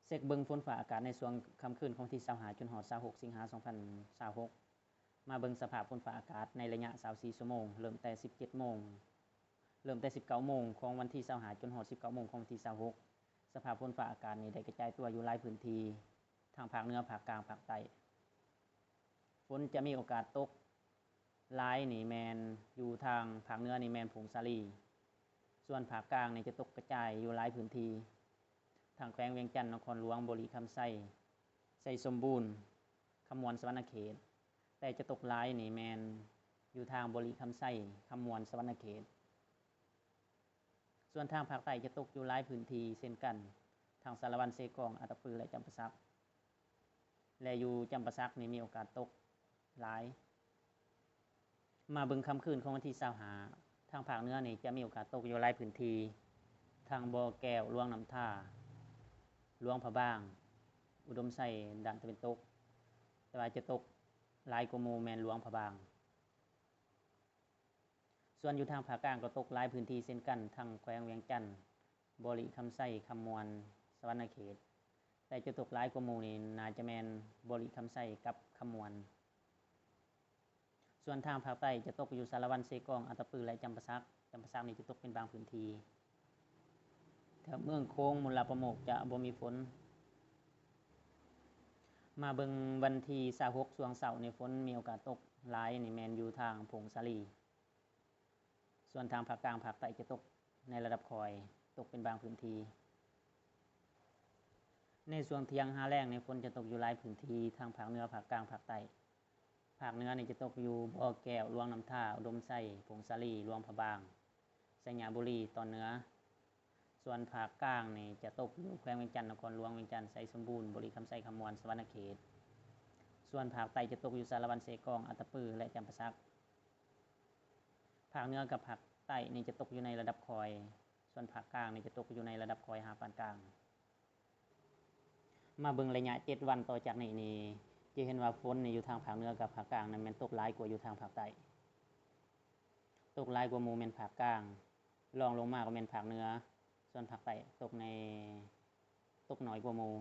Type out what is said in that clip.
ເຊັກເບິ່ງຝົນຟ້າອາກາດໃນຊ່ວງຄ່ຳຄືນຂອງວັນທີຊາວຫ້າຈົນຮອດຊາວຫົກສິງຫາສອງພັນຊາວຫົກ. ມາເບິ່ງສະພາບຝົນຟ້າອາກາດໃນໄລຍະຊາວສີ່ຊົ່ວໂມງ ເລີ່ມແຕ່ສິບເຈັດໂມງ ເລີ່ມແຕ່ສິບເກົ້າໂມງຂອງວັນທີຊາວຫ້າຈົນຮອດສິບເກົ້າໂມງຂອງວັນທີຊາວຫົກ. ສະພາບຝົນຟ້າອາກາດນີ້ໄດ້ກະຈາຍຕົວຢູ່ຫຼາຍພື້ນທີ່ ທັງພາກເໜືອ, ພາກກາງ, ພາກໃຕ້. ຝົນຈະມີໂອກາດຕົກຫຼາຍນີ້ແມ່ນຢູ່ທາງພາກເໜືອນີ້ແມ່ນຜົ້ງສາລີ, ສ່ວນພາກກາງນີ້ຈະຕົກກະຈາຍຢູ່ຫຼາຍພື້ນທີ່ ທັງແຂວງວຽງຈັນ, ນະຄອນຫຼວງ, ບໍລິຄຳໄຊ, ໄຊສົມບູນ, ຄຳມ່ວນ, ສະຫວັນນະເຂດ, ແຕ່ຈະຕົກຫຼາຍນີ້ແມ່ນຢູ່ທາງບໍລິຄຳໄຊ, ຄຳມ່ວນ, ສະຫວັນນະເຂດ. ສ່ວນທາງພາກໃຕ້ຈະຕົກຢູ່ຫຼາຍພື້ນທີ່ເຊັ່ນກັນ ທັງສາລະວັນ, ເຊກອງ, ອັດຕະປື ແລະ ຈຳປາສັກ ແລະ ຢູ່ຈຳປາສັກນີ້ມີໂອກາດຕົກຫຼາຍ. ມາເບິ່ງຄ່ຳຄືນຂອງວັນທີຊາວຫ້າ ທາງພາກເໜືອນີ້ຈະມີໂອກາດຕົກຢູ່ຫຼາຍພື້ນທີ່ ທັງບໍ່ແກ້ວ, ຫຼວງນ້ຳທາ, ຫຼວງພະບາງ, ອຸດົມໄຊດ້ານຕາເວັນຕົກ, ແຕ່ວ່າຈະຕົກຫຼາຍກວ່າໝູ່ແມ່ນຫຼວງພະບາງ. ສ່ວນຢູ່ທາງພາກກາງກໍຕົກຫຼາຍພື້ນທີ່ເຊັ່ນກັນ ທັງແຂວງວຽງຈັນ, ບໍລິຄຳໄຊ, ຄຳມ່ວນ, ສະຫວັນນະເຂດ, ແຕ່ຈະຕົກຫຼາຍກວ່າໝູ່ນີ້ໜ້າຈະແມ່ນບໍລິຄຳໄຊກັບຄຳມ່ວນ. ສ່ວນທາງພາກໃຕ້ຈະຕົກຢູ່ສາລະວັນ, ເຊກອງ, ອັດຕະປື ແລະ ຈຳປາສັກ, ຈຳປາສັກນີ້ຈະຕົກເປັນບາງພື້ນທີ່. ແຖວເມືອງໂຂງ, ມຸນລະປະໂມກຈະບໍ່ມີຝົນ. ມາເບິ່ງວັນທີຊາວຫົກ ຊ່ວງເຊົ້ານີ້ ຝົນມີໂອກາດຕົກຫຼາຍນີ້ແມ່ນຢູ່ທາງຜົ້ງສາລີ. ສ່ວນທາງພາກກາງ, ພາກໃຕ້ຈະຕົກໃນລະດັບຄ່ອຍ, ຕົກເປັນບາງພື້ນທີ່. ໃນຊ່ວງທ່ຽງຫາແລງນີ້ ຝົນຈະຕົກຢູ່ຫຼາຍພື້ນທີ່ ທັງພາກເໜືອ, ພາກກາງ, ພາກໃຕ້. ພາກເໜືອນີ້ຈະຕົກຢູ່ບໍ່ແກ້ວ, ຫຼວງນ້ຳທາ, ອຸດົມໄຊ, ຜົ້ງສາລີ, ຫຼວງພະບາງ, ໄຊຍະບູລີຕອນເໜືອ. ສ່ວນພາກກາງນີ້ຈະຕົກຢູ່ແຂວງວຽງຈັນ, ນະຄອນຫຼວງວຽງຈັນ, ໄຊສົມບູນ, ບໍລິຄຳໄຊ, ຄຳມ່ວນ, ສະຫວັນນະເຂດ. ສ່ວນພາກໃຕ້ຈະຕົກຢູ່ສາລະວັນ, ເຊກອງ, ອັດຕະປື ແລະ ຈຳປາສັກ. ພາກເໜືອກັບພາກໃຕ້ນີ້ຈະຕົກຢູ່ໃນລະດັບຄ່ອຍ, ສ່ວນພາກກາງນີ້ຈະຕົກຢູ່ໃນລະດັບຄ່ອຍຫາປານກາງ. ມາເບິ່ງໄລຍະເຈັດວັນຕໍ່ຈາກນີ້ນີ້ ຈະເຫັນວ່າຝົນນີ້ຢູ່ທາງພາກເໜືອກັບພາກກາງນັ້ນແມ່ນຕົກຫຼາຍກວ່າຢູ່ທາງພາກໃຕ້. ຕົກຫຼາຍກວ່າໝູ່ແມ່ນພາກກາງ, ລອງລົງມາກໍແມ່ນພາກເໜືອ, ສ່ວນພາກໃຕ້ຕົກໃນ ຕົກໜ້ອຍກວ່າໝູ່.